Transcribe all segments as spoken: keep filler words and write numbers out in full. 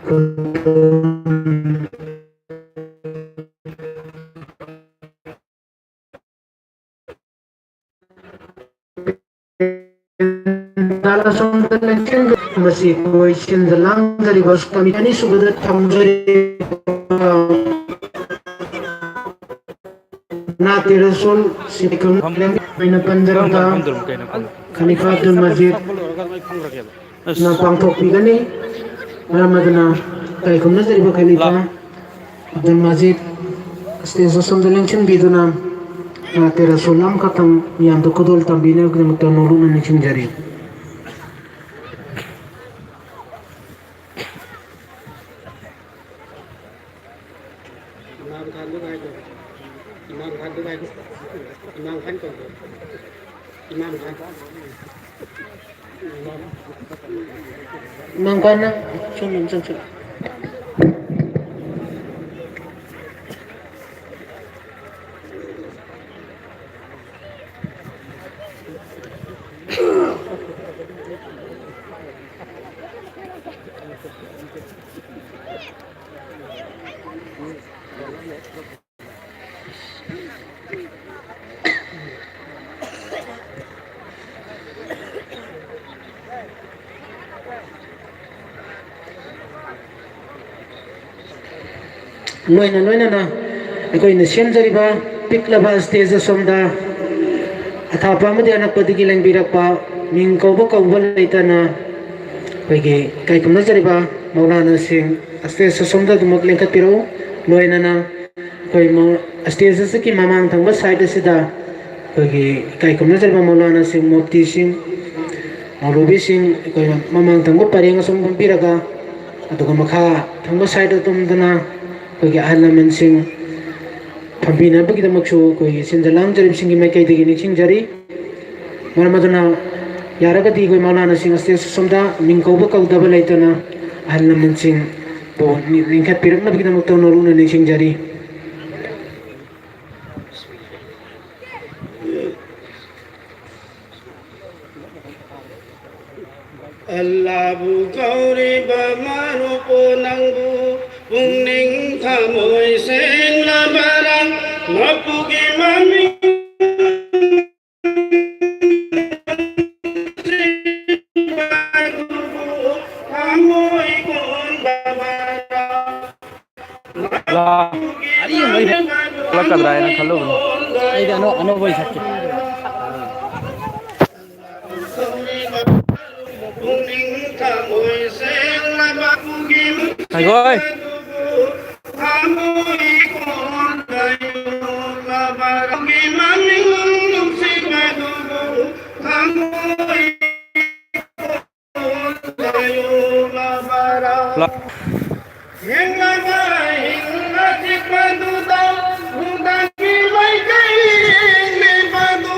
ꯃꯁꯤ ꯑꯩꯈꯣꯏ ꯁꯤꯟꯗ ꯂꯥꯡꯖꯔꯤꯕ ꯀꯃꯤꯇꯤ ꯑꯅꯤꯁꯨꯕꯗ ꯊꯝꯖꯔꯤꯕ ꯅꯥꯇꯦ ꯔꯁꯨꯜ ꯁꯤꯈꯨꯝ ꯑꯩꯅ ꯄꯟꯖꯔꯝꯕ ꯈꯂꯤꯐꯥ ꯑꯕꯗꯨꯜ ꯃꯖꯤꯗ ꯅ ꯄꯥꯡꯊꯣꯛꯄꯤꯒꯅꯤ꯫ ꯃꯔꯝ ꯑꯗꯨꯅ ꯏꯀꯥꯏ ꯈꯨꯝꯅꯖꯔꯤꯕ ꯈꯂꯤꯐꯥ ꯑꯕꯗꯨꯜ ꯃꯖꯤꯗ ꯁ꯭ꯇꯦꯖ ꯑꯁꯣꯝꯗ ꯂꯦꯡꯁꯤꯟꯕꯤꯗꯨꯅ ꯅꯥꯇꯦ ꯔꯁꯨꯜ ꯑꯃꯈꯛꯇꯪ ꯃꯤꯌꯥꯝꯗ ꯈꯨꯗꯣꯜ ꯇꯝꯕꯤꯅꯕꯒꯤꯗꯃꯛꯇ ꯅꯣꯂꯨꯛꯅ ꯅꯤꯡꯁꯤꯡꯖꯔꯤ꯫ ꯏꯃꯥꯝ ꯈꯥꯟꯗꯨ ꯉꯥꯏꯈꯣ꯫ ꯏꯃꯥꯝ ꯈꯥꯟꯗꯨ ꯉꯥꯏꯈꯣ꯫ ꯏꯃꯥꯝ ꯈꯥꯟ ꯀꯧꯈꯣ꯫ ꯏꯃꯥꯝ ꯈꯥꯟ꯫ ꯏꯃꯥꯝ ꯈꯥꯟ, ꯅꯪ ꯁꯣꯝꯗ ꯑꯃꯨꯛ ꯆꯪꯁꯤꯜꯂꯨ꯫ ꯂꯣꯏꯅ ꯂꯣꯏꯅꯅ ꯑꯩꯈꯣꯏꯅ ꯁꯦꯝꯖꯔꯤꯕ ꯄꯤꯛꯂꯕ ꯁ꯭ꯇꯦꯖ ꯑꯁꯣꯝꯗ ꯑꯊꯥꯞꯄ ꯑꯃꯗꯤ ꯑꯅꯛꯄꯗꯒꯤ ꯂꯦꯡꯕꯤꯔꯛꯄ ꯃꯤꯡ ꯀꯧꯕ ꯀꯧꯕ ꯂꯩꯇꯅ ꯑꯩꯈꯣꯏꯒꯤ ꯏꯀꯥꯏ ꯈꯨꯝꯅꯖꯔꯤꯕ ꯃꯧꯂꯥꯅꯥꯁꯤꯡ ꯁ꯭ꯇꯦꯖ ꯑꯁꯣꯝꯗ ꯑꯗꯨꯃꯛ ꯂꯦꯡꯈꯠꯄꯤꯔꯛꯎ꯫ ꯂꯣꯏꯅꯅ ꯑꯩꯈꯣꯏ ꯃꯧ-, ꯁ꯭ꯇꯦꯖ ꯑꯁꯤꯒꯤ ꯃꯃꯥꯡ ꯊꯪꯕ ꯁꯥꯏꯠ ꯑꯁꯤꯗ ꯑꯩꯈꯣꯏꯒꯤ ꯏꯀꯥꯏ ꯈꯨꯝꯅꯖꯔꯤꯕ ꯃꯧꯂꯥꯅꯥꯁꯤꯡ, ꯃꯨꯐꯇꯤꯁꯤꯡ, ꯃꯧꯂꯨꯕꯤꯁꯤꯡ ꯑꯩꯈꯣꯏ ꯃꯃꯥꯡ ꯊꯪꯕ ꯄꯔꯦꯡ ꯑꯁꯣꯝ ꯐꯝꯕꯤꯔꯒ ꯑꯗꯨꯒ ꯃꯈꯥ ꯊꯪꯕ ꯁꯥꯏꯠ ꯑꯗꯣꯝꯗꯅ ꯑꯩꯈꯣꯏꯒꯤ ꯑꯍꯜ ꯂꯃꯟꯁꯤꯡ ꯐꯝꯕꯤꯅꯕꯒꯤꯗꯃꯛꯁꯨ ꯑꯩꯈꯣꯏꯒꯤ ꯁꯤꯟꯖ ꯂꯥꯡꯖꯔꯤꯕꯁꯤꯡꯒꯤ ꯃꯥꯏꯀꯩꯗꯒꯤ ꯅꯤꯡꯁꯤꯡꯖꯔꯤ꯫ ꯃꯔꯝ ꯑꯗꯨꯅ ꯌꯥꯔꯒꯗꯤ ꯑꯩꯈꯣꯏ ꯃꯧꯂꯥꯅꯥꯁꯤꯡ ꯁ꯭ꯇꯦꯖ ꯑꯁꯣꯝꯗ ꯃꯤꯡ ꯀꯧꯕ ꯀꯧꯗꯕ ꯂꯩꯇꯅ ꯑꯍꯜ ꯂꯃꯟꯁꯤꯡꯕꯨ ꯂꯤꯡꯈꯠꯄꯤꯔꯛꯅꯕꯒꯤꯗꯃꯛꯇ ꯅꯣꯂꯨꯛꯅ ꯅꯤꯡꯁꯤꯡꯖꯔꯤ꯫ ꯑꯜꯂꯥꯍꯕꯨ ꯀꯧꯔꯤꯕ ꯃꯔꯨꯞ ꯅꯪꯕꯨ ꯄꯨꯛꯅꯤꯡ ꯊꯃꯣꯏ ꯁꯦꯡꯂꯕꯔꯥ? ꯃꯄꯨꯒꯤ ꯃꯃꯤꯡ ꯊꯃꯣꯏ ꯀꯣꯟꯗꯕꯔꯥ? ꯂꯥ-, ꯊꯣꯛꯂꯛꯀꯗ꯭ꯔꯥ ꯍꯥꯏꯅ ꯈꯜꯂꯨꯕꯅꯤ꯫ ꯑꯩꯗꯤ ꯑꯅꯧ-, ꯑꯅꯧꯕ ꯑꯣꯏꯅ ꯁꯛꯀꯦ꯫ ꯉꯥꯏꯈꯣ, ꯑꯩ꯫ ꯂꯥ-, ꯍꯤꯡꯂꯕ ꯍꯤꯡꯅ ꯆꯤꯛꯄꯗꯨꯗ ꯍꯨꯗꯥꯒꯤ ꯃꯥꯏꯀꯩ ꯌꯦꯡꯂꯤꯕꯗꯨ꯫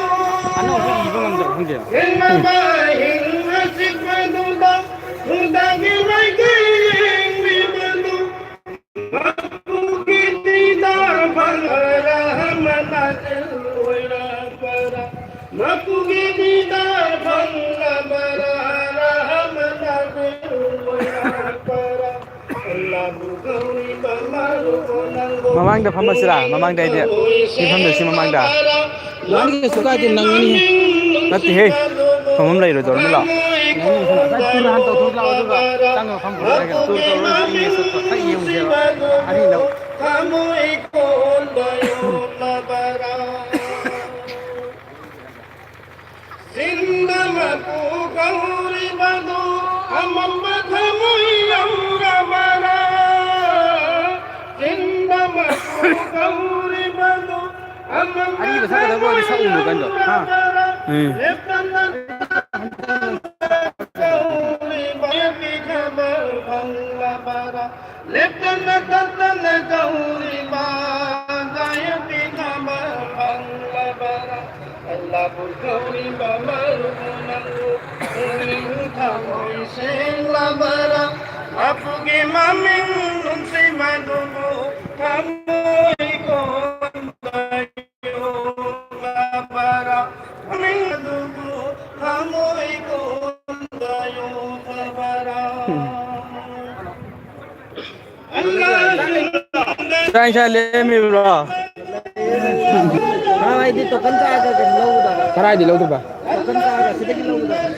ꯑꯅꯧꯕ ꯏꯕ ꯉꯝꯗ꯭ꯔꯕ ꯈꯪꯗꯦ꯫ ꯍꯤꯡꯂꯕ ꯍꯤꯡꯅ ꯆꯤꯛꯄꯗꯨꯗ ꯍꯨꯗꯥꯒꯤ ꯃꯥꯏꯀꯩ ꯌꯦꯡꯂꯤꯕꯗꯨ꯫ ꯃꯄꯨꯒꯤ ꯗꯤꯗꯥꯔ ꯐꯪꯂꯔꯥ ꯃꯅꯥꯖꯤꯜ ꯑꯣꯏꯔꯛꯄꯔꯥ? ꯃꯄꯨꯒꯤ ꯗꯤꯗꯥꯔ ꯐꯪꯂꯕꯔꯥ ꯃꯅꯥꯖꯤꯜ ꯑꯣꯏꯔꯛꯄꯔꯥ? ꯑꯜꯂꯥꯕꯨ ꯀꯧꯔꯤꯕ ꯃꯔꯨꯞ ꯅꯪꯕꯨ ꯃꯃꯥꯡꯗ ꯐꯝꯃꯁꯤꯔꯥ? ꯃꯃꯥꯡꯗ ꯍꯥꯏꯗꯤ ꯁꯤ ꯐꯝꯗꯣꯏꯁꯤ ꯃꯃꯥꯡꯗ꯫ ꯅꯪꯗꯤ ꯀꯩꯁꯨ ꯀꯥꯏꯗꯦ, ꯅꯪꯒꯅꯤ꯫ ꯅꯠꯇꯦꯍꯦ, ꯐꯝꯐꯝ ꯂꯩꯔꯣꯏꯗꯧꯔꯝꯃꯤ ꯂꯥꯛꯑꯣ꯫ ꯅꯪꯒꯤ ꯃꯐꯝ ꯉꯁꯥꯏ ꯇꯨꯔ ꯍꯥꯟꯅ ꯇꯧꯊꯣꯛ ꯂꯥꯛꯑꯣ, ꯑꯗꯨꯒ ꯆꯪꯉꯒ ꯐꯝꯈ꯭ꯔꯣ ꯍꯥꯏꯒꯅꯤ꯫ ꯇꯨꯔ ꯇꯧꯔꯣꯏ, ꯃꯤ ꯆꯠꯄ ꯈꯔ ꯌꯦꯡꯉꯨꯁꯦꯕ꯫ ꯑꯅꯤ ꯂꯧ꯫ ꯊꯃꯣꯏ ꯀꯣꯟꯗ ꯌꯣꯛꯂꯕꯔꯥ? ꯆꯤꯟꯗ ꯃꯄꯨ ꯀꯧꯔꯤꯕꯗꯨ ꯑꯃꯝꯕ ꯊꯃꯣꯏ ꯂꯧꯔꯕꯔꯥ? ꯆꯤꯟꯗ ꯃꯄꯨ ꯀꯧꯔꯤꯕꯗꯨ ꯑꯃꯝꯕ ꯑꯔꯤꯕ ꯁꯛꯀꯗꯕ ꯑꯣꯏꯔꯗꯤ ꯁꯛꯎꯅꯨ ꯀꯩꯅꯣ꯫ ꯍꯥ? ꯊꯃꯣꯏ ꯂꯧꯔꯕꯔꯥ? ꯎꯝ꯫ ꯂꯦꯞꯇꯅ ꯀꯧꯔꯤꯕ ꯈꯕꯔ ꯐꯪꯂꯕꯔꯥ? ꯂꯦꯞꯇꯅ ꯇꯠꯇꯅ ꯀꯧꯔꯤꯕ ꯒꯥꯌꯀꯤ ꯈꯕꯔ ꯐꯪꯂꯕꯔꯥ? ꯑꯜꯂꯥꯕꯨ ꯀꯧꯔꯤꯕ ꯃꯔꯨꯞ ꯅꯪꯕꯨ ꯄꯨꯛꯅꯤꯡ ꯊꯃꯣꯏ ꯁꯦꯡꯂꯕꯔꯥ? ꯃꯄꯨꯒꯤ ꯃꯃꯤꯡ ꯅꯨꯡꯁꯤꯕꯗꯨꯕꯨ ꯊꯃꯣꯏ ꯀꯣꯟꯗ ꯌꯣꯛꯂꯕꯔꯥ? ꯃꯃꯤꯡ ꯑꯗꯨꯕꯨ ꯊꯃꯣꯏ ꯀꯣꯟꯗ ꯌꯣꯛꯂꯕꯔꯥ? ꯆꯥꯛ ꯏꯟꯁꯥꯡ ꯂꯦꯝꯃꯤꯕ꯭ꯔꯣ? ꯀꯗꯥꯏꯗꯤ ꯇꯣꯀꯟ ꯀꯛꯑꯒ ꯀꯩꯅꯣ ꯂꯧꯒꯗꯕ? ꯀꯗꯥꯏꯗꯤ ꯂꯧꯗꯣꯏꯕ? ꯇꯣꯀꯟ ꯀꯛꯑꯒ ꯁꯤꯗꯒꯤ ꯂꯧꯒꯗꯕ꯫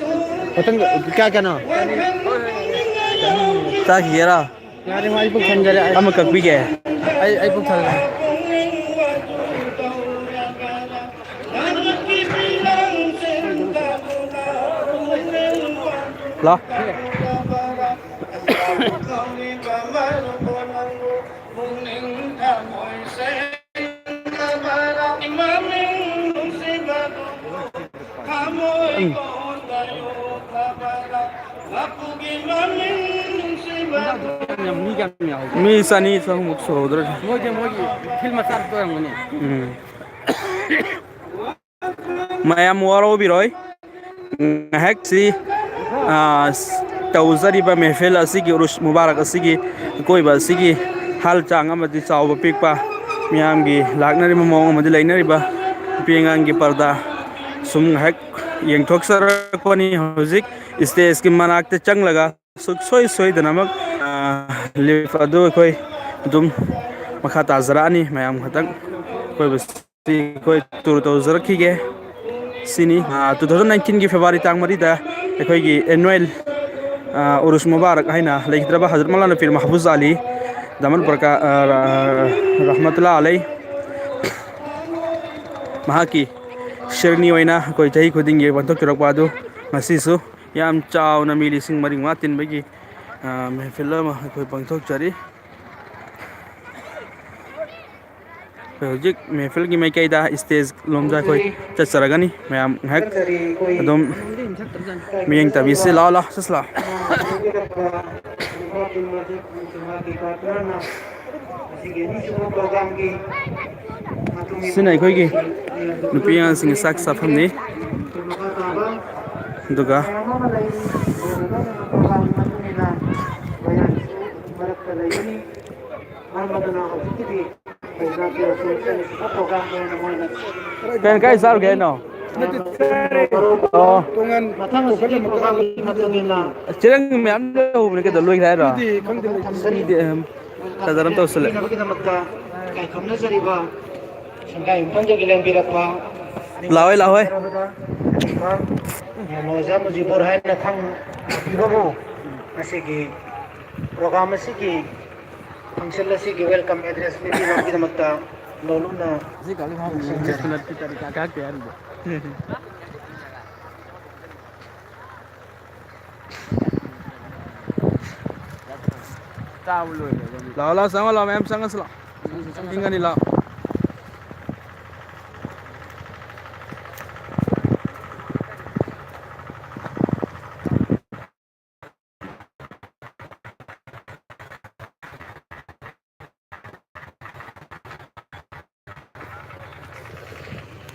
ꯃꯊꯪ ꯀꯌꯥ ꯀꯌꯥꯅꯣ? ꯆꯥꯈꯤꯒꯦꯔꯥ? ꯌꯥꯔꯦ, ꯑꯩ ꯄꯨꯛ ꯊꯟꯖꯔꯦ꯫ ꯑꯩ ꯑꯃ ꯀꯛꯄꯤꯒꯦ꯫ ꯑꯩ, ꯑꯩ ꯄꯨꯛ ꯊꯜꯂꯦ꯫ ꯂꯥꯎ꯫ ꯃꯤ ꯆꯅꯤ ꯆꯍꯨꯝꯃꯨꯛ ꯁꯨꯍꯧꯗ꯭ꯔꯗꯤ꯫ ꯃꯣꯏꯗꯤ ꯃꯣꯏꯒꯤ ꯐꯤꯜ ꯃꯆꯥꯗ ꯑꯣꯏꯔꯝꯒꯅꯤ꯫ ꯎꯝ꯫ ꯃꯌꯥꯝ ꯋꯥꯔꯧꯕꯤꯔꯣꯏ꯫ ꯉꯥꯏꯍꯥꯛꯁꯤ, ꯑ, ꯇꯧꯖꯔꯤꯕ ꯃꯦꯍꯐꯤꯜ ꯑꯁꯤꯒꯤ, ꯎꯔꯨꯁ ꯃꯨꯕꯥꯔꯛ ꯑꯁꯤꯒꯤ ꯑꯀꯣꯏꯕ ꯑꯁꯤꯒꯤ ꯍꯥꯜ ꯆꯥꯡ ꯑꯃꯗꯤ ꯆꯥꯎꯕ ꯄꯤꯛꯄ ꯃꯤꯌꯥꯝꯒꯤ ꯂꯥꯛꯅꯔꯤꯕ ꯃꯑꯣꯡ ꯑꯃꯗꯤ ꯂꯩꯅꯔꯤꯕ ꯅꯨꯄꯤ ꯑꯉꯥꯡꯒꯤ ꯄꯔꯗꯥ ꯁꯨꯝ ꯉꯥꯏꯍꯥꯛ ꯌꯦꯡꯊꯣꯛꯆꯔꯛꯄꯅꯤ꯫ ꯍꯧꯖꯤꯛ ꯁ꯭ꯇꯦꯖꯀꯤ ꯃꯅꯥꯛꯇ ꯆꯪꯂꯒ ꯁꯨꯡꯁꯣꯏ ꯁꯣꯏꯗꯅꯃꯛ, ꯑ, ꯂꯤꯐ ꯑꯗꯨ ꯑꯩꯈꯣꯏ ꯑꯗꯨꯝ ꯃꯈꯥ ꯇꯥꯖꯔꯛꯑꯅꯤ꯫ ꯃꯌꯥꯝ ꯈꯛꯇꯪ ꯑꯀꯣꯏꯕꯁꯤ ꯑꯩꯈꯣꯏ ꯇꯨꯔ ꯇꯧꯖꯔꯛꯈꯤꯒꯦ꯫ ꯁꯤꯅꯤ, ꯑ, two thousand nineteen ꯒꯤ February ꯇꯥꯡ ꯃꯔꯤꯗ ꯑꯩꯈꯣꯏꯒꯤ annual, ꯑ, ꯎꯔꯨꯁ ꯃꯨꯕꯥꯔꯛ ꯍꯥꯏꯅ ꯂꯩꯈꯤꯗ꯭ꯔꯕ ꯍꯖꯔꯠ ꯃꯧꯂꯥꯅꯥ ꯄꯤꯔ ꯃꯍꯐꯨꯖ ꯑꯂꯤ ꯗꯥꯃꯟ ꯄ꯭ꯔꯀꯥ-, ꯑ, ꯔ-, ꯔꯍꯃꯇꯨꯜꯂꯥ ꯑꯂꯩ ꯃꯍꯥꯛꯀꯤ ꯁꯤꯔꯅꯤ ꯑꯣꯏꯅ ꯑꯩꯈꯣꯏ ꯆꯍꯤ ꯈꯨꯗꯤꯡꯒꯤ ꯄꯥꯡꯊꯣꯛꯆꯔꯛꯄ ꯑꯗꯨ ꯉꯁꯤꯁꯨ ꯌꯥꯝ ꯆꯥꯎꯅ ꯃꯤ ꯂꯤꯁꯤꯡ ꯃꯔꯤ ꯃꯉꯥ ꯇꯤꯟꯕꯒꯤ, ꯑ, ꯃꯦꯍꯐꯤꯜ ꯑꯃ ꯑꯩꯈꯣꯏ ꯄꯥꯡꯊꯣꯛꯆꯔꯤ꯫ ꯑꯩꯈꯣꯏ ꯍꯧꯖꯤꯛ ꯃꯦꯍꯐꯤꯜꯒꯤ ꯃꯥꯏꯀꯩꯗ ꯁ꯭ꯇꯦꯖ ꯂꯣꯝꯗ ꯑꯩꯈꯣꯏ ꯆꯠꯆꯔꯒꯅꯤ꯫ ꯃꯌꯥꯝ ꯉꯥꯏꯍꯥꯛ ꯑꯗꯨꯝ ꯃꯤꯠꯌꯦꯡ ꯇꯥꯕꯤꯁꯤ꯫ ꯂꯥꯛꯑꯣ, ꯂꯥꯛꯑꯣ, ꯆꯠꯁꯤ ꯂꯥꯛꯑꯣ꯫ ꯁꯤꯅ ꯑꯩꯈꯣꯏꯒꯤ ꯅꯨꯄꯤ ꯑꯉꯥꯡꯁꯤꯡꯒꯤ ꯆꯥꯛ ꯆꯥꯐꯝꯅꯤ꯫ ꯑꯗꯨꯒ ꯀꯩꯅꯣ, ꯀꯥꯏ ꯆꯥꯔꯨꯒꯦ ꯍꯥꯏꯅꯣ? ꯅꯠꯇꯦ, ꯆꯥꯔꯦ꯫ ꯑꯣ꯫ ꯇꯣꯉꯥꯟ ꯃꯊꯪ ꯑꯁꯤꯒꯤ ꯄ꯭ꯔꯣꯒ꯭ꯔꯥꯝ ꯃꯇꯨꯡ ꯏꯟꯅ ꯆꯦꯔꯪ ꯃꯌꯥꯝ ꯂꯩꯍꯧꯕꯅꯦ, ꯀꯩꯗꯧ ꯂꯣꯏꯈ꯭ꯔꯦ ꯍꯥꯏꯔꯣ? ꯈꯪꯗꯦ, ꯈꯪꯗꯦ, ꯂꯩꯇ꯭ꯔꯤ꯫ ꯁꯤꯗꯤ, ꯎꯝ꯫ ꯐꯖꯅ ꯇꯧꯁꯤꯜꯂꯦ꯫ ꯄꯤꯅꯕꯒꯤꯗꯃꯛꯇ ꯏꯀꯥꯏ ꯈꯨꯝꯅꯖꯔꯤꯕ ꯁꯪꯒꯥꯏ ꯌꯨꯝꯐꯝꯗꯒꯤ ꯂꯦꯡꯕꯤꯔꯛꯄ ꯂꯥꯛꯑꯣꯏ, ꯂꯥꯛꯑꯣꯏ꯫ ꯅꯣꯖꯥ ꯃꯨꯖꯤꯕꯨꯔ ꯍꯥꯏꯅ ꯈꯪꯕꯤꯕꯕꯨ ꯉꯁꯤꯒꯤ program ꯑꯁꯤꯒꯤ function ꯑꯁꯤꯒꯤ welcome address ꯄꯤꯕꯤꯅꯕꯒꯤꯗꯃꯛꯇ ꯂꯣꯂꯨꯅ ꯅꯤꯡꯁꯤꯡꯖꯔꯤ꯫ ꯆꯥꯕ ꯂꯣꯏꯔꯦ꯫ ꯂꯥꯛꯑꯣ, ꯂꯥꯛꯑꯣ, ꯆꯪꯉꯣ, ꯂꯥꯛꯑꯣ, ꯃꯌꯥꯝ ꯆꯪꯉꯁꯤ ꯂꯥꯛꯑꯣ꯫ ꯏꯪꯒꯅꯤ, ꯂꯥꯛꯑꯣ꯫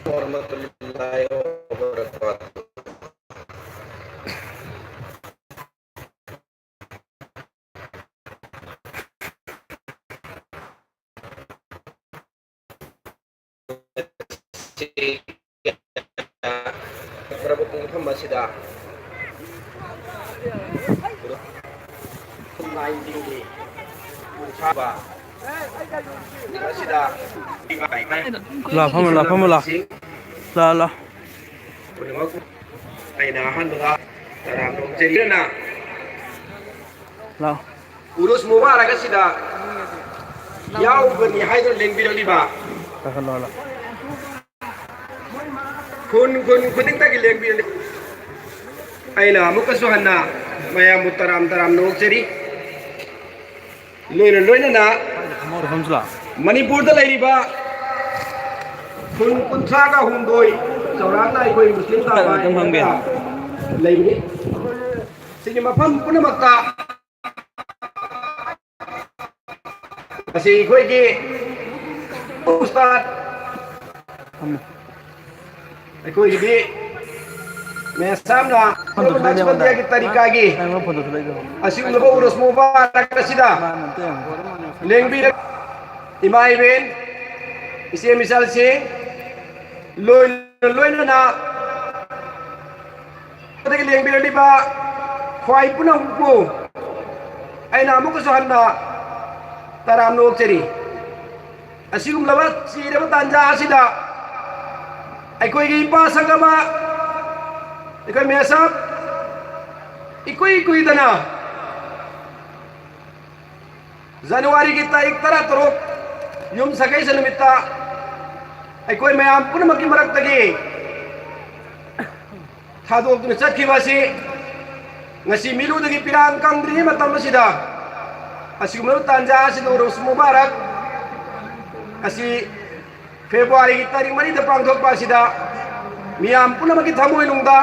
ورحمة الله وبركاته. ꯅꯠꯇ꯭ꯔꯕ ꯄꯨꯡꯐꯝ ꯑꯁꯤꯗ ꯂꯥꯏ ꯇꯤꯟꯒꯤ ꯈꯨꯟꯁꯥꯕ ꯑꯁꯤꯗ ꯂꯥ ꯐꯝꯃꯣ, ꯂꯥ ꯐꯝꯃꯣ, ꯂꯥ꯫ ꯂꯥ, ꯂꯥ꯫ ꯄꯨꯝꯅꯃꯛ ꯑꯩꯅ ꯑꯍꯥꯟꯕꯗ ꯇꯔꯥꯝꯅ ꯑꯣꯛꯆꯔꯤ꯫ ꯂꯥ꯫ ꯎꯔꯨꯁ ꯃꯨꯕꯥꯔꯛ ꯑꯁꯤꯗ ꯌꯥꯎꯕꯅꯤ ꯍꯥꯏꯗꯨꯅ ꯂꯦꯡꯕꯤꯔꯛꯂꯤꯕ ꯀꯥꯈꯠꯂꯣ, ꯂꯥ꯫ ꯈꯨꯟ, ꯈꯨꯟ ꯈꯨꯗꯤꯡꯗꯒꯤ ꯂꯦꯡꯕꯤꯔꯛꯂꯤ꯫ ꯑꯩꯅ ꯑꯃꯨꯛꯀꯁꯨ ꯍꯟꯅ ꯃꯌꯥꯝꯕꯨ ꯇꯔꯥꯝ ꯇꯔꯥꯝꯅ ꯑꯣꯛꯆꯔꯤ꯫ ꯂꯣꯏꯅ ꯂꯣꯏꯅꯅ ꯃꯐꯝꯁꯨ ꯂꯥꯛꯑꯣ꯫ ꯃꯅꯤꯄꯨꯔꯗ ꯂꯩꯔꯤꯕ ꯈꯨꯟ ꯀꯨꯟꯊ꯭ꯔꯥꯒ ꯍꯨꯝꯗꯣꯏ ꯆꯥꯎꯔꯥꯛꯅ ꯑꯩꯈꯣꯏ ꯃꯨꯁꯂꯤꯝ ꯇꯥꯕ ꯈꯪꯗꯦ꯫ ꯂꯩꯕꯅꯤ꯫ ꯁꯤꯒꯤ ꯃꯐꯝ ꯄꯨꯝꯅꯃꯛꯇ ꯑꯁꯤ ꯑꯩꯈꯣꯏꯒꯤ ꯎꯁꯇꯥꯗ ꯐꯝꯃꯨ꯫ ꯑꯩꯈꯣꯏꯒꯤꯗꯤ ꯃꯌꯥꯝꯅ ꯐꯣꯟꯗꯣ ꯁꯨꯗꯩꯗ ꯂꯛꯁꯃꯟ ꯃꯣꯟꯗ꯫ ꯖꯤꯌꯥꯒꯤ ꯇꯔꯤꯀꯥꯒꯤ ꯅꯪ ꯐꯣꯟꯗꯣ ꯁꯨꯗꯩꯗ꯫ ꯑꯁꯤꯒꯨꯝꯂꯕ ꯎꯔꯁ ꯃꯨꯕꯥꯔꯛ ꯑꯁꯤꯗ ꯃꯥ ꯅꯠꯇꯦ ꯌꯦꯡꯉꯣ꯫ ꯂꯦꯡꯕꯤꯔ ꯏꯃꯥ ꯏꯕꯦꯟ, ꯏꯆꯦ ꯃꯤꯆꯜꯁꯤꯡ, ꯂꯣꯏꯅ ꯂꯣꯏꯅꯅ ꯑꯗꯒꯤ ꯂꯦꯡꯕꯤꯔꯛꯂꯤꯕ ꯈ꯭ꯋꯥꯏ ꯄꯨꯝꯅꯃꯛꯄꯨ ꯑꯩꯅ ꯑꯃꯨꯛꯀꯁꯨ ꯍꯟꯅ ꯇꯔꯥꯝꯅ ꯑꯣꯛꯆꯔꯤ꯫ ꯑꯁꯤꯒꯨꯝꯂꯕ ꯆꯤꯔꯕ ꯇꯥꯟꯖꯥ ꯑꯁꯤꯗ ꯑꯩꯈꯣꯏꯒꯤ ꯏꯄꯥ ꯁꯪꯒꯃ, ꯑꯩꯈꯣꯏ ꯃꯦꯁꯥꯞ ꯏꯀꯨꯏ ꯀꯨꯏꯗꯅ ꯖꯅꯋꯥꯔꯤꯒꯤ ꯇꯥꯔꯤꯛ ꯇꯔꯥꯇꯔꯨꯛ, ꯌꯨꯝ ꯁꯀꯩꯁ ꯅꯨꯃꯤꯠꯇ ꯑꯩꯈꯣꯏ ꯃꯌꯥꯝ ꯄꯨꯝꯅꯃꯛꯀꯤ ꯃꯔꯛꯇꯒꯤ ꯊꯥꯗꯣꯛꯇꯨꯅ ꯆꯠꯈꯤꯕ ꯑꯁꯤ ꯉꯁꯤ ꯃꯤꯔꯨꯗꯒꯤ ꯄꯤꯔꯥꯡ ꯀꯪꯗ꯭ꯔꯤꯉꯩ ꯃꯇꯝ ꯑꯁꯤꯗ ꯑꯁꯤꯒꯨꯝꯂꯕ ꯇꯥꯟꯖꯥ ꯑꯁꯤꯗ ꯎꯔꯨꯁ ꯃꯨꯕꯥꯔꯛ ꯑꯁꯤ ꯐꯦꯕ꯭ꯔꯨꯋꯥꯔꯤꯒꯤ ꯇꯥꯔꯤꯛ ꯃꯔꯤꯗ ꯄꯥꯡꯊꯣꯛꯄ ꯑꯁꯤꯗ ꯃꯤꯌꯥꯝ ꯄꯨꯝꯅꯃꯛꯀꯤ ꯊꯃꯣꯏꯅꯨꯡꯗ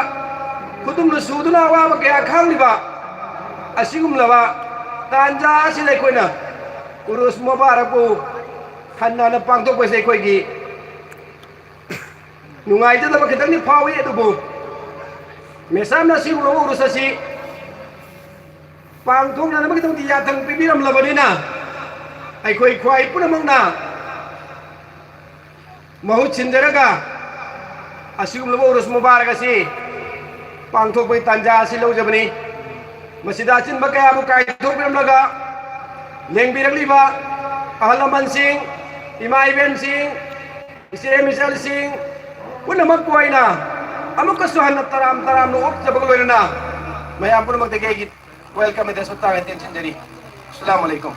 ꯈꯨꯗꯨꯝꯅ ꯁꯨꯗꯨꯅ ꯑꯋꯥꯕ ꯀꯌꯥ ꯈꯥꯡꯂꯤꯕ ꯑꯁꯤꯒꯨꯝꯂꯕ ꯇꯥꯟꯖꯥ ꯑꯁꯤꯗ ꯑꯩꯈꯣꯏꯅ ꯎꯔꯨꯁ ꯃꯨꯕꯥꯔꯛꯄꯨ ꯍꯟꯅ ꯍꯟꯅ ꯄꯥꯡꯊꯣꯛꯄꯁꯦ ꯑꯩꯈꯣꯏꯒꯤ ꯅꯨꯡꯉꯥꯏꯖꯗꯕ ꯈꯤꯇꯪꯗꯤ ꯐꯥꯎꯏ, ꯑꯗꯨꯕꯨ ꯃꯦꯁꯥꯝꯅ ꯑꯁꯤꯒꯨꯝꯂꯕ ꯎꯔꯨꯁ ꯑꯁꯤ ꯄꯥꯡꯊꯣꯛꯅꯅꯕꯒꯤꯗꯃꯛꯇ ꯌꯥꯊꯪ ꯄꯤꯕꯤꯔꯝꯂꯕꯅꯤꯅ ꯑꯩꯈꯣꯏ ꯈ꯭ꯋꯥꯏ ꯄꯨꯝꯅꯃꯛꯅ ꯃꯍꯨꯠ ꯁꯤꯟꯖꯔꯒ ꯑꯁꯤꯒꯨꯝꯂꯕ ꯎꯔꯨꯁ ꯃꯨꯕꯥꯔꯛ ꯑꯁꯤ ꯄꯥꯡꯊꯣꯛꯄꯒꯤ ꯇꯥꯟꯖꯥ ꯑꯁꯤ ꯂꯧꯖꯕꯅꯤ꯫ ꯃꯁꯤꯗ ꯑꯆꯤꯟꯕ ꯀꯌꯥꯕꯨ ꯀꯥꯏꯊꯣꯛꯄꯤꯔꯝꯂꯒ ꯂꯦꯡꯕꯤꯔꯛꯂꯤꯕ ꯑꯍꯜ ꯂꯃꯟꯁꯤꯡ, ꯏꯃꯥ ꯏꯕꯦꯟꯁꯤꯡ, ꯏꯆꯦ ꯃꯤꯆꯜꯁꯤꯡ ꯄꯨꯝꯅꯃꯛꯄꯨ ꯑꯩꯅ ꯑꯃꯨꯛꯀꯁꯨ ꯍꯟꯅ ꯇꯔꯥꯝ ꯇꯔꯥꯝꯅ ꯑꯣꯛꯆꯕꯒ ꯂꯣꯏꯅꯅ ꯃꯌꯥꯝ ꯄꯨꯝꯅꯃꯛꯇꯒꯤ ꯑꯩꯒꯤ welcome address ꯃꯇꯥꯡ ꯑꯇꯦꯟ ꯁꯤꯟꯖꯔꯤ꯫ ꯑꯁꯂꯥꯃꯨ ꯑꯂꯩꯀꯨꯝ꯫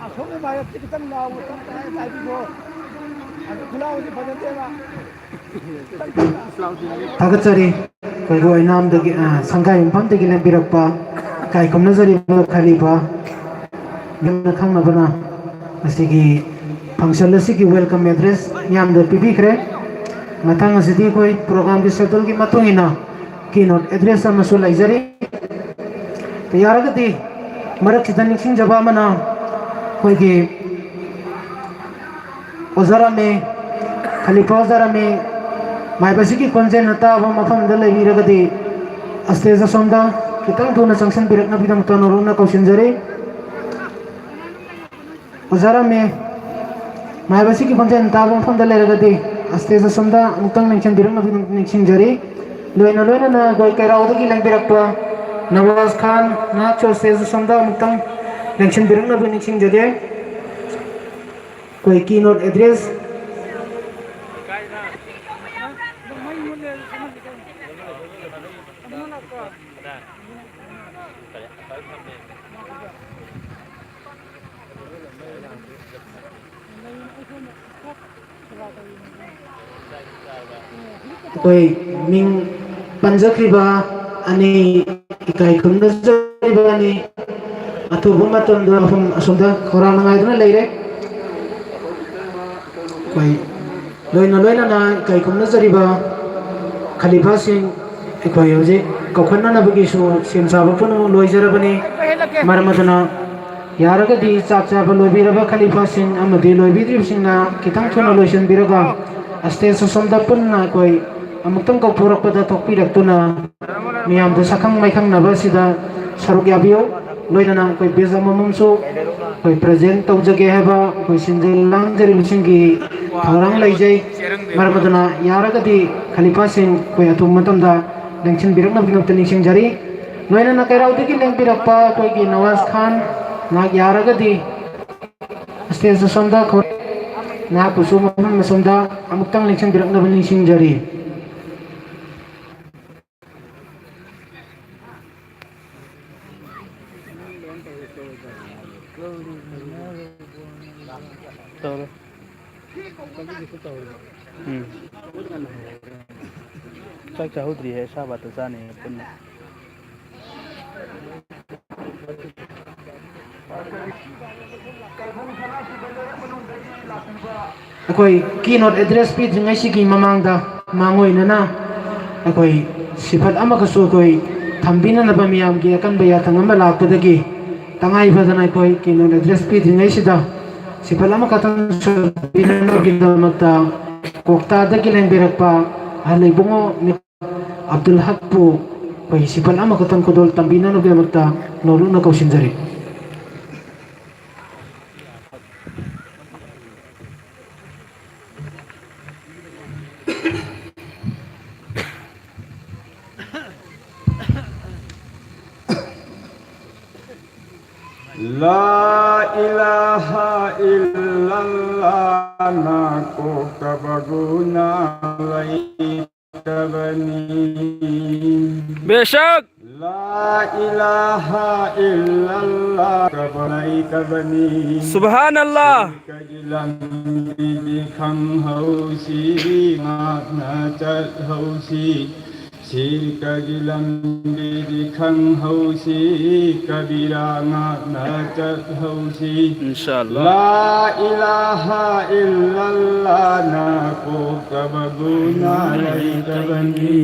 ꯑꯁꯣꯝꯒꯤ ꯃꯥꯏꯔꯞꯁꯦ ꯈꯤꯇꯪ ꯂꯥꯎꯕ ꯇꯞꯅ ꯍꯥꯏꯕꯤꯈꯣ꯫ ꯑꯗꯨ ꯈꯨꯂꯥꯎꯁꯤ ꯐꯖꯗꯦꯕ꯫ ꯊꯥꯒꯠꯆꯔꯤ꯫ ꯑꯩꯈꯣꯏꯒꯤ ꯑꯣꯏꯅꯥꯝꯗꯒꯤ, ꯑ, ꯁꯪꯒꯥꯏ ꯌꯨꯝꯐꯝꯗꯒꯤ ꯂꯦꯡꯕꯤꯔꯛꯄ ꯏꯀꯥꯏ ꯈꯨꯝꯅꯖꯔꯤꯕ ꯈꯂꯤꯐꯥ ꯌꯨꯝꯅ ꯈꯪꯅꯕꯅ ꯉꯁꯤꯒꯤ function ꯑꯁꯤꯒꯤ welcome address ꯃꯤꯌꯥꯝꯗ ꯄꯤꯕꯤꯈ꯭ꯔꯦ꯫ ꯃꯊꯪ ꯑꯁꯤꯗꯤ ꯑꯩꯈꯣꯏ program ꯒꯤ schedule ꯒꯤ ꯃꯇꯨꯡ ꯏꯟꯅ keynote address ꯑꯃꯁꯨ ꯂꯩꯖꯔꯤ꯫ ꯌꯥꯔꯒꯗꯤ ꯃꯔꯛꯁꯤꯗ ꯅꯤꯡꯁꯤꯡꯖꯕ ꯑꯃꯅ, ꯑꯩꯈꯣꯏꯒꯤ ꯑꯣꯖꯥ ꯔꯥꯃꯦ, ꯈꯂꯤꯐꯥ ꯑꯣꯖꯥ ꯔꯥꯃꯦ, ꯃꯥꯏꯕꯁꯤꯒꯤ ꯈꯣꯟꯖꯦꯜꯅ ꯇꯥꯕ ꯃꯐꯝꯗ ꯂꯩꯕꯤꯔꯒꯗꯤ stage ꯑꯁꯣꯝꯗ ꯈꯤꯇꯪ ꯊꯨꯅ ꯆꯪꯁꯤꯟꯕꯤꯔꯛꯅꯕꯒꯤꯗꯃꯛꯇ ꯅꯧꯔꯛꯅ ꯀꯧꯁꯤꯟꯖꯔꯤ꯫ ꯑꯣꯖꯥ ꯔꯥꯃꯦ, ꯃꯥꯏꯕꯁꯤꯒꯤ ꯈꯣꯟꯖꯦꯜ ꯇꯥꯕ ꯃꯐꯝꯗ ꯂꯩꯔꯒꯗꯤ stage ꯑꯁꯣꯝꯗ ꯑꯃꯨꯛꯇꯪ ꯂꯦꯡꯁꯤꯟꯕꯤꯔꯛꯅꯕꯒꯤꯗꯃꯛꯇ ꯅꯤꯡꯁꯤꯡꯖꯔꯤ꯫ ꯂꯣꯏꯅ ꯂꯣꯏꯅꯅ ꯑꯩꯈꯣꯏ ꯀꯩꯔꯥꯎꯗꯒꯤ ꯂꯦꯡꯕꯤꯔꯛꯄ ꯅꯋꯥꯖ ꯈꯥꯟ, ꯅꯍꯥꯛꯁꯨ stage ꯑꯁꯣꯝꯗ ꯑꯃꯨꯛꯇꯪ ꯂꯦꯡꯁꯤꯟꯕꯤꯔꯛꯅꯕ ꯅꯤꯡꯁꯤꯡꯖꯒꯦ꯫ ꯑꯩꯈꯣꯏ keynote address꯫ ꯑꯩꯈꯣꯏ ꯃꯤꯡ ꯄꯟꯖꯈ꯭ꯔꯤꯕ ꯑꯅꯤ ꯏꯀꯥꯏ ꯈꯨꯝꯅꯖꯔꯤꯕ ꯑꯅꯤ ꯑꯊꯨꯕ ꯃꯇꯝꯗ ꯃꯐꯝ ꯑꯁꯣꯝꯗ ꯈꯧꯔꯥꯡꯅ ꯉꯥꯏꯗꯨꯅ ꯂꯩꯔꯦ꯫ ꯑꯩꯈꯣꯏ ꯂꯣꯏꯅ ꯂꯣꯏꯅꯅ ꯏꯀꯥꯏ ꯈꯨꯝꯅꯖꯔꯤꯕ ꯈꯂꯤꯐꯥꯁꯤꯡ, ꯑꯩꯈꯣꯏ ꯍꯧꯖꯤꯛ ꯀꯧꯈꯠꯅꯅꯕꯒꯤꯁꯨ ꯁꯦꯝ ꯁꯥꯕ ꯄꯨꯝꯅꯃꯛ ꯂꯣꯏꯖꯔꯕꯅꯤ꯫ ꯃꯔꯝ ꯑꯗꯨꯅ ꯌꯥꯔꯒꯗꯤ ꯆꯥꯛ ꯆꯥꯕ ꯂꯣꯏꯕꯤꯔꯕ ꯈꯂꯤꯐꯥꯁꯤꯡ ꯑꯃꯗꯤ ꯂꯣꯏꯕꯤꯗ꯭ꯔꯤꯕꯁꯤꯡꯅ ꯈꯤꯇꯪ ꯊꯨꯅ ꯂꯣꯏꯁꯤꯟꯕꯤꯔꯒ stage ꯑꯁꯣꯝꯗ ꯄꯨꯟꯅ ꯑꯩꯈꯣꯏ ꯑꯃꯨꯛꯇꯪ ꯀꯧꯊꯣꯔꯛꯄꯗ ꯊꯣꯛꯄꯤꯔꯛꯇꯨꯅ ꯃꯤꯌꯥꯝꯗ ꯁꯛꯈꯪ ꯃꯥꯏꯈꯪꯅꯕ ꯑꯁꯤꯗ ꯁꯔꯨꯛ ꯌꯥꯕꯤꯌꯨ꯫ ꯂꯣꯏꯅꯅ ꯑꯩꯈꯣꯏ badge ꯑꯃꯃꯝꯁꯨ ꯑꯩꯈꯣꯏ present ꯇꯧꯖꯒꯦ ꯍꯥꯏꯕ ꯑꯩꯈꯣꯏ ꯁꯤꯟꯖ ꯂꯥꯡꯖꯔꯤꯕꯁꯤꯡꯒꯤ ꯊꯧꯔꯥꯡ ꯂꯩꯖꯩ꯫ ꯃꯔꯝ ꯑꯗꯨꯅ ꯌꯥꯔꯒꯗꯤ ꯈꯂꯤꯐꯥꯁꯤꯡ ꯑꯩꯈꯣꯏ ꯑꯊꯨꯕ ꯃꯇꯝꯗ ꯂꯦꯡꯁꯤꯟꯕꯤꯔꯛꯅꯕꯒꯤꯗꯃꯛꯇ ꯅꯤꯡꯁꯤꯡꯖꯔꯤ꯫ ꯂꯣꯏꯅꯅ ꯀꯩꯔꯥꯎꯗꯒꯤ ꯂꯦꯡꯕꯤꯔꯛꯄ ꯑꯩꯈꯣꯏꯒꯤ ꯅꯋꯥꯖ ꯈꯥꯟ, ꯅꯍꯥꯛ ꯌꯥꯔꯒꯗꯤ stage ꯑꯁꯣꯝꯗ ꯈꯣ-, ꯅꯍꯥꯛꯄꯨꯁꯨ ꯃꯐꯝ ꯑꯁꯣꯝꯗ ꯑꯃꯨꯛꯇꯪ ꯂꯦꯡꯁꯤꯟꯕꯤꯔꯛꯅꯕ ꯅꯤꯡꯁꯤꯡꯖꯔꯤ꯫ ꯇꯧꯔꯦ꯫ ꯎꯝ꯫ ꯆꯥꯛ ꯆꯥꯍꯧꯗ꯭ꯔꯤꯌꯦ, ꯁꯥꯕꯥꯠꯇ ꯆꯥꯅꯤ ꯄꯨꯟꯅ꯫ ꯑꯩꯈꯣꯏ keynote address ꯄꯤꯗ꯭ꯔꯤꯉꯩꯁꯤꯒꯤ ꯃꯃꯥꯡꯗ ꯃꯥꯡꯑꯣꯏꯅꯅ ꯑꯩꯈꯣꯏ ꯁꯤꯐꯠ ꯑꯃꯒꯁꯨ ꯑꯩꯈꯣꯏ ꯊꯝꯕꯤꯅꯅꯕ ꯃꯤꯌꯥꯝꯒꯤ ꯑꯀꯟꯕ ꯌꯥꯊꯪ ꯑꯃ ꯂꯥꯛꯄꯗꯒꯤ ꯇꯉꯥꯏ ꯐꯗꯅ ꯑꯩꯈꯣꯏ keynote address ꯄꯤꯗ꯭ꯔꯤꯉꯩꯁꯤꯗ ꯁꯤꯐꯠ ꯑꯃꯈꯛꯇꯪ ꯁꯣꯟꯕꯤꯅꯕꯒꯤꯗꯃꯛꯇ ꯀꯣꯛꯇꯥꯗꯒꯤ ꯂꯦꯡꯕꯤꯔꯛꯄ ꯑꯍꯜ ꯏꯕꯨꯡꯉꯣ ꯑꯕꯗꯨꯜ ꯍꯛꯄꯨ ꯑꯩꯈꯣꯏ ꯁꯤꯐꯠ ꯑꯃꯈꯛꯇꯪ ꯈꯨꯗꯣꯜ ꯇꯝꯕꯤꯅꯕꯒꯤꯗꯃꯛꯇ ꯅꯧꯂꯨꯛꯅ ꯀꯧꯁꯤꯟꯖꯔꯤ꯫ لا إله إلا الله ꯅ ꯀꯣꯛꯇꯕ ꯒꯨꯅ ꯂꯩꯇꯕꯅꯤ꯫ ꯕꯦꯁꯛ꯫ لا إله إلا الله ꯀꯕ ꯂꯩꯇꯕꯅꯤ꯫ ꯁꯨꯕꯍꯥꯅꯜꯂꯥꯍ꯫ ꯁꯤꯔꯀꯒꯤ ꯂꯝꯕꯤꯗꯤ ꯈꯪꯍꯧꯁꯤ, ꯉꯥꯛꯅ ꯆꯠꯍꯧꯁꯤ꯫ ꯁꯤꯔꯀꯒꯤ ꯂꯝꯕꯤꯗꯤ ꯈꯪꯍꯧꯁꯤ, ꯀꯕꯤꯔꯥ ꯉꯥꯛꯅ ꯆꯠꯍꯧꯁꯤ꯫ ꯏꯟꯁꯥ ꯑꯜꯂꯥꯍ꯫ لا إله إلا الله ꯅ ꯀꯣꯛꯇꯕ ꯒꯨꯅ ꯂꯩꯇꯕꯅꯤ꯫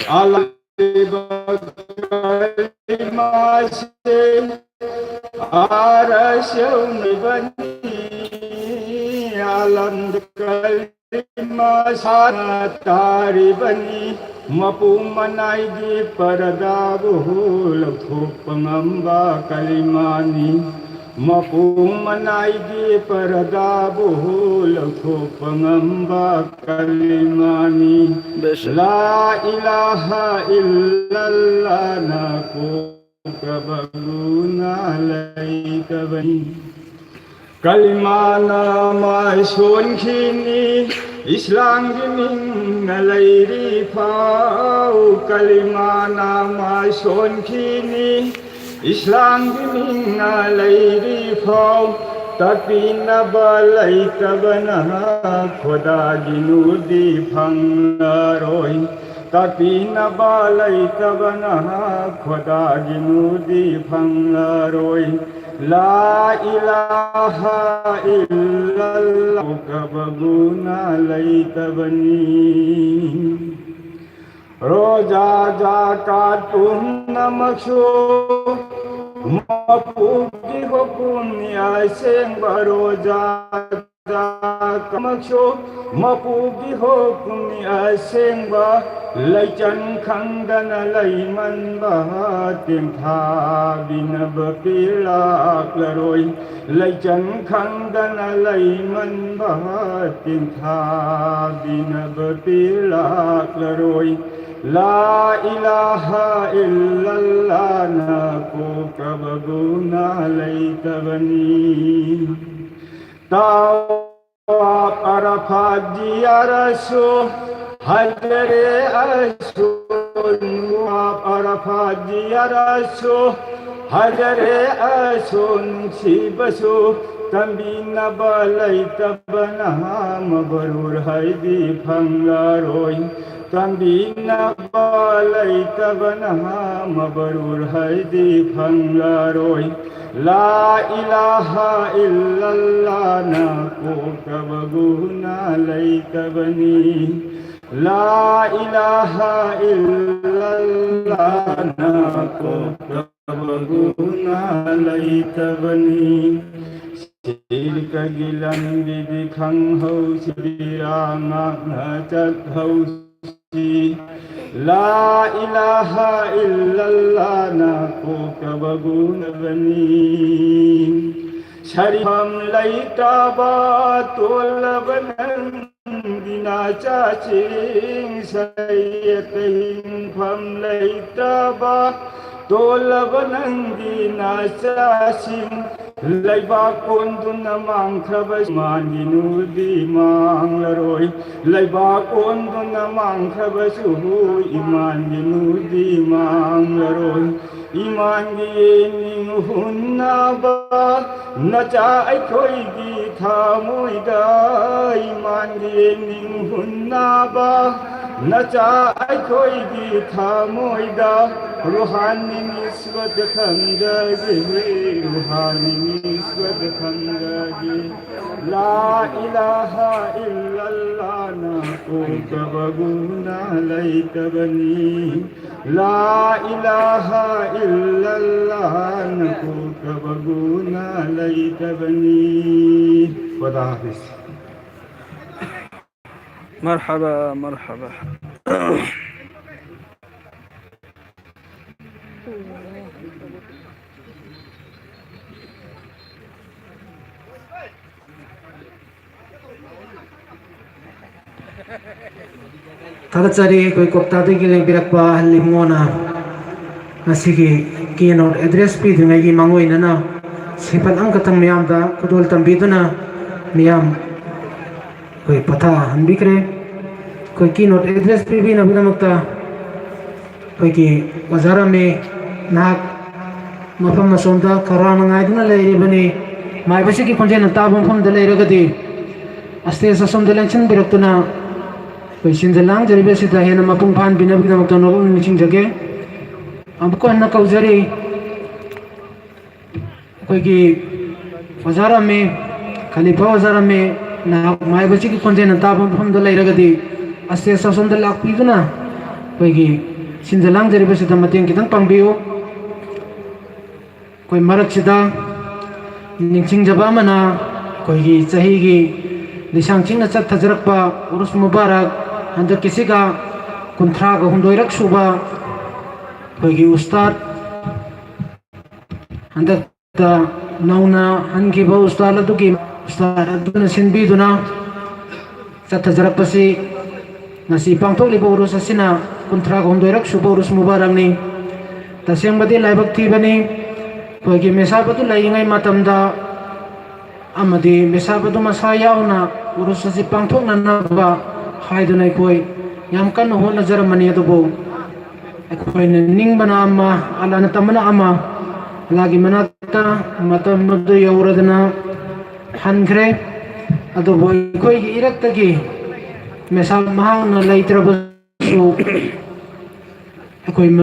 ꯑꯂꯥꯏꯕ ꯀꯂꯤꯃꯥꯁꯦ ꯑꯥꯔꯁ ꯌꯧꯅꯕꯅꯤ꯫ ꯑꯂꯝꯗ ꯀꯂꯤꯃꯥ ꯁꯥꯅ ꯇꯥꯔꯤꯕꯅꯤ꯫ ꯃꯄꯨ ꯃꯅꯥꯏꯒꯤ ꯄꯔꯗꯥꯕꯨ ꯂꯧꯊꯣꯛꯄ ꯉꯝꯕ ꯀꯂꯤꯃꯥꯅꯤ꯫ ꯃꯄꯨ ꯃꯅꯥꯏꯒꯤ ꯄꯔꯗꯥꯕꯨ ꯂꯧꯊꯣꯛꯄ ꯉꯝꯕ ꯀꯂꯤꯃꯥꯅꯤ꯫ ꯕꯦꯁꯛ꯫ لا إله إلا الله ꯅ ꯀꯣꯛꯇꯕ ꯒꯨꯅ ꯂꯩꯇꯕꯅꯤ꯫ ꯀꯂꯤꯃꯥꯅ ꯃꯥꯏ ꯁꯣꯟꯈꯤꯅꯤ, ꯏꯁꯂꯥꯝꯒꯤ ꯃꯤꯡꯅ ꯂꯩꯔꯤ ꯐꯥꯎ꯫ ꯀꯂꯤꯃꯥꯅ ꯃꯥꯏ ꯁꯣꯟꯈꯤꯅꯤ, ꯏꯁꯂꯥꯝꯒꯤ ꯃꯤꯡꯅ ꯂꯩꯔꯤ ꯐꯥꯎ꯫ ꯇꯥꯛꯄꯤꯅꯕ ꯂꯩꯇꯕꯅ ꯈꯣꯗꯥꯒꯤ ꯅꯨꯔꯗꯤ ꯐꯪꯂꯔꯣꯏ꯫ ꯇꯥꯛꯄꯤꯅꯕ ꯂꯩꯇꯕꯅ ꯈꯣꯗꯥꯒꯤ ꯅꯨꯔꯗꯤ ꯐꯪꯂꯔꯣꯏ꯫ لا إله إلا الله ꯀꯕ ꯒꯨꯅ ꯂꯩꯇꯕꯅꯤ꯫ ꯔꯣꯖꯥ ꯖꯥꯀꯥꯠ ꯄꯨꯝꯅꯃꯛꯁꯨ ꯃꯄꯨꯒꯤ ꯍꯨꯀꯨꯝꯅꯤ꯫ ꯑꯁꯦꯡꯕ ꯔꯣꯖꯥ ꯖꯥꯀꯥꯠꯃꯛꯁꯨ ꯃꯄꯨꯒꯤ ꯍꯨꯀꯨꯝꯅꯤ꯫ ꯑꯁꯦꯡꯕ ꯂꯩꯆꯟ ꯈꯪꯗꯅ ꯂꯩꯃꯟꯕ ꯇꯦꯟꯊꯥꯕꯤꯅꯕ ꯄꯤꯔꯛꯂꯔꯣꯏ꯫ ꯂꯩꯆꯟ ꯈꯪꯗꯅ ꯂꯩꯃꯟꯕ ꯇꯦꯟꯊꯥꯕꯤꯅꯕ ꯄꯤꯔꯛꯂꯔꯣꯏ꯫ ꯂꯥ ꯏꯂꯥꯍ ꯏꯜꯂꯜꯂꯥꯍꯅ ꯀꯣꯛꯇꯕ ꯒꯨꯅꯥ ꯂꯩꯇꯕꯅꯤ꯫ ꯇꯋꯥꯐ ꯑꯔꯐꯥꯠ ꯖꯤꯌꯥꯔꯠꯁꯨ, ꯍꯖꯔꯦ ꯑꯁꯋꯗ, ꯇꯋꯥꯐ ꯑꯔꯐꯥꯠ ꯖꯤꯌꯥꯔꯠꯁꯨ, ꯍꯖꯔꯦ ꯑꯁꯋꯗ ꯅꯨꯡꯁꯤꯕꯁꯨ, ꯇꯝꯕꯤꯅꯕ ꯂꯩꯇꯕꯅ ꯃꯕꯔꯨꯔ ꯍꯥꯏꯗꯤ ꯐꯪꯂꯔꯣꯏ꯫ ꯇꯝꯕꯤꯅꯕ ꯂꯩꯇꯕꯅ ꯃꯕꯔꯨꯔ ꯍꯥꯏꯗꯤ ꯐꯪꯂꯔꯣꯏ꯫ ꯂꯥ ꯏꯂꯥꯍ ꯏꯜꯂꯜꯂꯥꯍꯅ ꯀꯣꯛꯇꯕ ꯒꯨꯅꯥ ꯂꯩꯇꯕꯅꯤ꯫ ꯂꯥ ꯏꯂꯥꯍ ꯏꯜꯂꯜꯂꯥꯍꯅ ꯀꯣꯛꯇꯕ ꯒꯨꯅꯥ ꯂꯩꯇꯕꯅꯤ꯫ ꯁꯤꯔꯀꯒꯤ ꯂꯝꯕꯤꯗꯤ ꯈꯪꯍꯧꯁꯤ, ꯕꯤꯔꯥ ꯉꯥꯛꯅ ꯆꯠꯍꯧꯁꯤ꯫ ꯂꯥ ꯏꯂꯥꯍ ꯏꯜꯂꯜꯂꯥꯍꯅ ꯀꯣꯛꯇꯕ ꯒꯨꯅꯥꯕꯅꯤ꯫ ꯁꯔꯤꯐꯝ ꯂꯩꯇꯕ ꯇꯣꯜꯂꯕ ꯅꯪꯒꯤ ꯅꯆꯥꯁꯤꯡ, ꯁꯔꯤꯌꯠꯇ ꯍꯤꯡꯐꯝ ꯂꯩꯇꯕ ꯇꯣꯜꯂꯕ ꯅꯪꯒꯤ ꯅꯆꯥꯁꯤꯡ, ꯂꯩꯕꯥꯛ ꯀꯣꯟꯗꯨꯅ ꯃꯥꯡꯈ꯭ꯔꯕ ꯏꯃꯥꯟꯒꯤ ꯅꯨꯔꯗꯤ ꯃꯥꯡꯂꯔꯣꯏ꯫ ꯂꯩꯕꯥꯛ ꯀꯣꯟꯗꯨꯅ ꯃꯥꯡꯈ꯭ꯔꯕꯁꯨ ꯏꯃꯥꯟꯒꯤ ꯅꯨꯔꯗꯤ ꯃꯥꯡꯂꯔꯣꯏ꯫ ꯏꯃꯥꯟꯒꯤ ꯌꯦꯡꯅꯤꯡ ꯍꯨꯟꯅꯕ ꯅꯆꯥ ꯑꯩꯈꯣꯏꯒꯤ ꯊꯃꯣꯏꯗ, ꯏꯃꯥꯟꯒꯤ ꯌꯦꯡꯅꯤꯡ ꯍꯨꯟꯅꯕ ꯅꯆꯥ ꯑꯩꯈꯣꯏꯒꯤ ꯊꯃꯣꯏꯗ ꯔꯨꯍꯥꯅꯤ ꯅꯤꯁꯕꯠ ꯊꯝꯖꯒꯦ, ꯔꯨꯍꯥꯅꯤ ꯅꯤꯁꯕꯠ ꯊꯝꯖꯒꯦ꯫ ꯂꯥ ꯏꯂꯥꯍ ꯏꯜꯂꯜꯂꯥꯍꯅ ꯀꯣꯛꯇꯕ ꯒꯨꯅꯥ ꯂꯩꯇꯕꯅꯤ꯫ ꯂꯥ ꯏꯂꯥꯍ ꯏꯜꯂꯜꯂꯥꯍꯅ ꯀꯣꯛꯇꯕ ꯒꯨꯅꯥ ꯂꯩꯇꯕꯅꯤ꯫ ꯈꯨꯗꯥ ꯍꯥꯐꯤꯖ꯫ ꯃꯔꯍꯕꯥ, ꯃꯔꯍꯕꯥ꯫ ꯊꯥꯒꯠꯆꯔꯤ ꯑꯩꯈꯣꯏ ꯀꯣꯛꯇꯥꯗꯒꯤ ꯂꯩꯕꯤꯔꯛꯄ ꯑꯍꯜ ꯏꯕꯨꯡꯉꯣꯅ꯫ ꯉꯁꯤꯒꯤ keynote address ꯄꯤꯗ꯭ꯔꯤꯉꯩꯒꯤ ꯃꯥꯡꯑꯣꯏꯅꯅ ꯁꯤꯐꯠ ꯑꯃꯈꯛꯇꯪ ꯃꯤꯌꯥꯝꯗ ꯈꯨꯗꯣꯜ ꯇꯝꯕꯤꯗꯨꯅ ꯃꯤꯌꯥꯝ ꯑꯩꯈꯣꯏ ꯄꯣꯊꯥꯍꯟꯕꯤꯈ꯭ꯔꯦ꯫ ꯑꯩꯈꯣꯏ keynote address ꯄꯤꯕꯤꯅꯕꯒꯤꯗꯃꯛꯇ ꯑꯩꯈꯣꯏꯒꯤ ꯑꯣꯖꯥ ꯔꯥꯃꯦ, ꯅꯍꯥꯛ ꯃꯐꯝ ꯑꯁꯣꯝꯗ ꯈꯧꯔꯥꯡꯅ ꯉꯥꯏꯗꯨꯅ ꯂꯩꯔꯤꯕꯅꯤ꯫ ꯃꯥꯏꯕꯁꯤꯒꯤ ꯈꯣꯟꯖꯦꯜꯅ ꯇꯥꯕ ꯃꯐꯝꯗ ꯂꯩꯔꯒꯗꯤ stage ꯑꯁꯣꯝꯗ ꯂꯦꯡꯁꯤꯟꯕꯤꯔꯛꯇꯨꯅ ꯑꯩꯈꯣꯏ ꯁꯤꯟꯖ ꯂꯥꯡꯖꯔꯤꯕ ꯑꯁꯤꯗ ꯍꯦꯟꯅ ꯃꯄꯨꯡ ꯐꯥꯍꯟꯕꯤꯅꯕꯒꯤꯗꯃꯛꯇ ꯅꯣꯛꯅ ꯅꯤꯡꯁꯤꯡꯖꯒꯦ꯫ ꯑꯃꯨꯛꯀ ꯍꯟꯅ ꯀꯧꯖꯔꯤ꯫ ꯑꯩꯈꯣꯏꯒꯤ ꯑꯣꯖꯥ ꯔꯥꯃꯦ, ꯈꯂꯤꯐꯥ ꯑꯣꯖꯥ ꯔꯥꯃꯦ, ꯅꯍꯥꯛ ꯃꯥꯏꯕꯁꯤꯒꯤ ꯈꯣꯟꯖꯦꯜꯅ ꯇꯥꯕ ꯃꯐꯝꯗ ꯂꯩꯔꯒꯗꯤ stage ꯑꯁꯣꯝꯗ ꯂꯥꯛꯄꯤꯗꯨꯅ ꯑꯩꯈꯣꯏꯒꯤ ꯁꯤꯟꯖ ꯂꯥꯡꯖꯔꯤꯕꯁꯤꯗ ꯃꯇꯦꯡ ꯈꯤꯇꯪ ꯄꯥꯡꯕꯤꯌꯨ꯫ ꯑꯩꯈꯣꯏ ꯃꯔꯛꯁꯤꯗ ꯅꯤꯡꯁꯤꯡꯖꯕ ꯑꯃꯅ, ꯑꯩꯈꯣꯏꯒꯤ ꯆꯍꯤꯒꯤ ꯂꯤꯁꯥꯡ ꯆꯤꯡꯅ ꯆꯠꯊꯖꯔꯛꯄ ꯎꯔꯨꯁ ꯃꯨꯕꯥꯔꯛ, ꯍꯟꯗꯛꯀꯤꯁꯤꯒ ꯀꯨꯟꯊ꯭ꯔꯥꯒ ꯍꯨꯝꯗꯣꯏꯔꯛ ꯁꯨꯕ ꯑꯩꯈꯣꯏꯒꯤ ꯎꯁꯇꯥꯗ, ꯍꯟꯗꯛꯇ ꯅꯧꯅ ꯍꯟꯈꯤꯕ ꯎꯁꯇꯥꯗ ꯑꯗꯨꯒꯤ, ꯎꯁꯇꯥꯗ ꯑꯗꯨꯅ ꯁꯤꯟꯕꯤꯗꯨꯅ ꯆꯠꯊꯖꯔꯛꯄꯁꯤ, ꯉꯁꯤ ꯄꯥꯡꯊꯣꯛꯂꯤꯕ ꯎꯔꯨꯁ ꯑꯁꯤꯅ ꯀꯨꯟꯊ꯭ꯔꯥꯒ ꯍꯨꯝꯗꯣꯏꯔꯛ ꯁꯨꯕ ꯎꯔꯨꯁ ꯃꯨꯕꯥꯔꯛꯅꯤ꯫ ꯇꯁꯦꯡꯕꯗꯤ ꯂꯥꯏꯕꯛ ꯊꯤꯕꯅꯤ, ꯑꯩꯈꯣꯏꯒꯤ ꯃꯦꯁꯥꯕꯗꯨ ꯂꯩꯔꯤꯉꯩ ꯃꯇꯝꯗ ꯑꯃꯗꯤ ꯃꯦꯁꯥꯕꯗꯨ ꯃꯁꯥ ꯌꯥꯎꯅ ꯎꯔꯨꯁ ꯑꯁꯤ ꯄꯥꯡꯊꯣꯛꯅꯅꯕ ꯍꯥꯏꯗꯨꯅ ꯑꯩꯈꯣꯏ ꯌꯥꯝ ꯀꯟꯅ ꯍꯣꯠꯅꯖꯔꯝꯕꯅꯤ꯫ ꯑꯗꯨꯕꯨ ꯑꯩꯈꯣꯏꯅ ꯅꯤꯡꯕꯅ ꯑꯃ, ꯑꯜꯂꯥꯅ ꯇꯝꯕꯅ ꯑꯃ, ꯑꯜꯂꯥꯒꯤ ꯃꯅꯥꯛꯇ ꯃꯇꯝ ꯑꯗꯨ ꯌꯧꯔꯗꯅ ꯍꯟꯈ꯭ꯔꯦ꯫ ꯑꯗꯨꯕꯨ ꯑꯩꯈꯣꯏꯒꯤ ꯏꯔꯛꯇꯒꯤ ꯃꯦꯁꯥ ꯃꯍꯥꯛꯅ ꯂꯩꯇ꯭ꯔꯕꯁꯨ, ꯑꯩꯈꯣꯏ